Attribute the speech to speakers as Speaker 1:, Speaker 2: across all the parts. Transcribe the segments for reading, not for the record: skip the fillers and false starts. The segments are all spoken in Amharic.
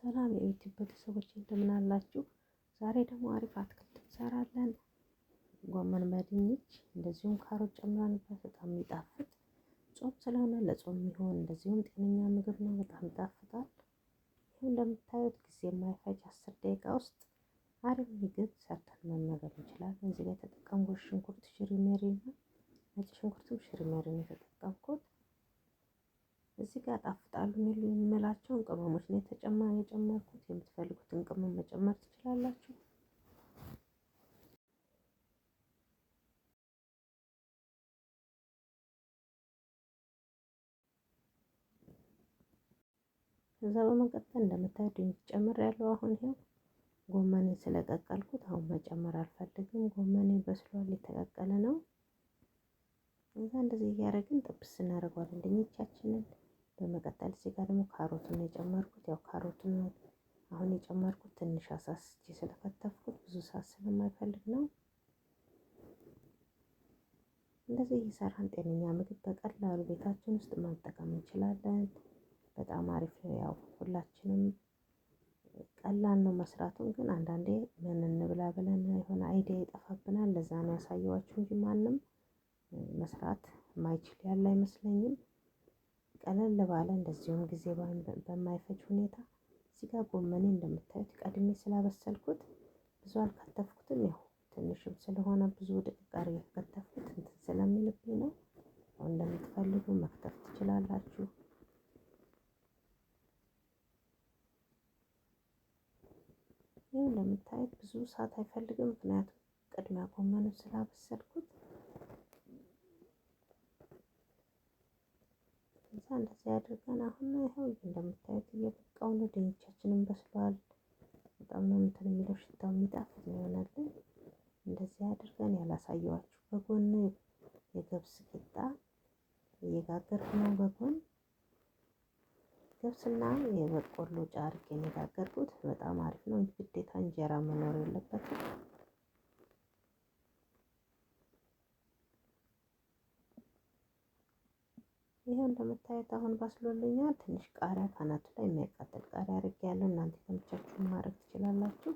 Speaker 1: ሰላም የዩቲዩብ ቤተሰቦች እንደምን አላችሁ? ዛሬ ደግሞ አሪፍ አትክልት እንሰራለን። ጎመን በድንች እንደዚሁም ካሮት ጨምረንበት በጣም የሚጣፍጥ ጾም ስለሆነ ለጾም የሚሆን እንደዚሁም ጤነኛ ምግብ ነው። በጣም ይጣፍጣል። ይህ እንደምታዩት ጊዜ የማይፈጅ 10 ደቂቃ ውስጥ አሪፍ ምግብ ሰርተን መመገብ እንችላለን። እዚህ ላይ የተጠቀምኩት ሽንኩርት ሽሪሜሪ ነው። ነጭ ሽንኩርትም ሽሪሜሪ ነው የተጠቀምኩት። እዚህ ጋር ጣፍጣሉ የሚሉ የምላቸውን ቅመሞች ነው የጨመርኩት። የምትፈልጉትን ቅመም መጨመር ትችላላችሁ። ከዛ በመቀጠል እንደምታዩት ድንች ጨምሬያለሁ። አሁን ይሄው ጎመኔን ስለቀቀልኩት አሁን መጨመር አልፈልግም። ጎመኔ በስሏል፣ የተቀቀለ ነው። እዛ እንደዚህ እያደረግን ጥብስ እናደርገዋለን ድንቻችንን። በመቀጠል እዚህ ጋር ደግሞ ካሮቱን የጨመርኩት፣ ያው ካሮቱን አሁን የጨመርኩት ትንሽ አሳስቼ ስለከተፍኩት ብዙ ሰዓት ስለማይፈልግ ነው። እንደዚህ እየሰራን ጤነኛ ምግብ በቀላሉ ቤታችን ውስጥ መጠቀም እንችላለን። በጣም አሪፍ ነው። ያው ሁላችንም ቀላል ነው መስራቱን፣ ግን አንዳንዴ ምን እንብላ ብለን የሆነ idea ይጠፋብናል። ለዛ ነው ያሳየኋችሁ እንጂ ማንም መስራት የማይችል ያለ አይመስለኝም። ቀለል ባለ እንደዚሁም ጊዜ በማይፈጅ ሁኔታ እዚህ ጋር ጎመኔ እንደምታዩት ቀድሜ ስላበሰልኩት ብዙ አልከተፍኩትም። ያው ትንሽም ስለሆነ ብዙ ድቅቅ አድርጌ ከከተፍኩት እንትን ስለሚልብኝ ነው። አሁን እንደምትፈልጉ መክተፍ ትችላላችሁ። ይህ እንደምታዩት ብዙ ሰዓት አይፈልግም፣ ምክንያቱም ቅድሚያ ጎመኑን ስላበሰልኩት። ከዛ እንደዚህ አድርገን አሁን ይኸው እንደምታዩት እየበቃው ነው። ድንቻችንን በስሏል። በጣም ነው እንትን የሚለው፣ ሽታው የሚጣፍጥ ነው ይሆናልን። እንደዚህ አድርገን ያላሳየኋችሁ በጎን የገብስ ቂጣ እየጋገርኩ ነው። በጎን ገብስና የበቆሎ ጫርቄ የጋገርኩት በጣም አሪፍ ነው። ግዴታ እንጀራ መኖር የለበትም። ይሄው እንደምታዩት አሁን በስሎልኛል። ትንሽ ቃሪያ ካናቱ ላይ የሚያቃጥል ቃሪያ አድርጌያለሁ። እናንተ የተመቻችሁን ማድረግ ትችላላችሁ።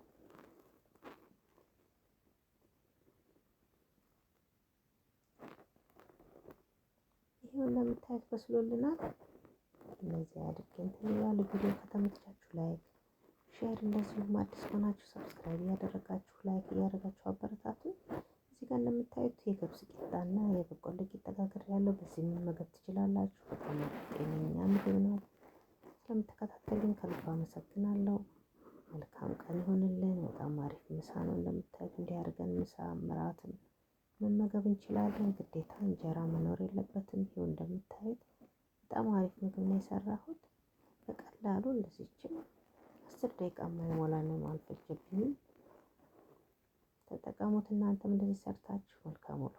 Speaker 1: ይሄው እንደምታዩት በስሎልናል። እነዚህ አድርጌ እንትን ይላል። ቪዲዮ ከተመቻችሁ like፣ share እንደዚሁም አዲስ ሆናችሁ subscribe እያደረጋችሁ like እያደረጋችሁ አበረታቱ። እዚህ ጋር እንደምታዩት የገብስ ቂጣና የበቆሎ ቂጣ ጋግሬያለሁ። በዚህ መመገብ ትችላላችሁ። በጣም ጤነኛ ምግብ ነው። ስለምትከታተሉኝ ከልብ አመሰግናለሁ። መልካም ቀን ይሆንልን። በጣም አሪፍ ምሳ ነው። እንደምታዩት እንዲህ አድርገን ምሳ እራትም መመገብ እንችላለን። ግዴታ እንጀራ መኖር የለበትም። ይኸው እንደምታዩት በጣም አሪፍ ምግብ ነው የሰራሁት። በቀላሉ እንደዚችም 10 ደቂቃ የማይሞላ ነው፣ አልፈጀብኝም። ተጠቀሙት እናንተም እንደዚህ ሰርታችሁ። መልካም ውሎ።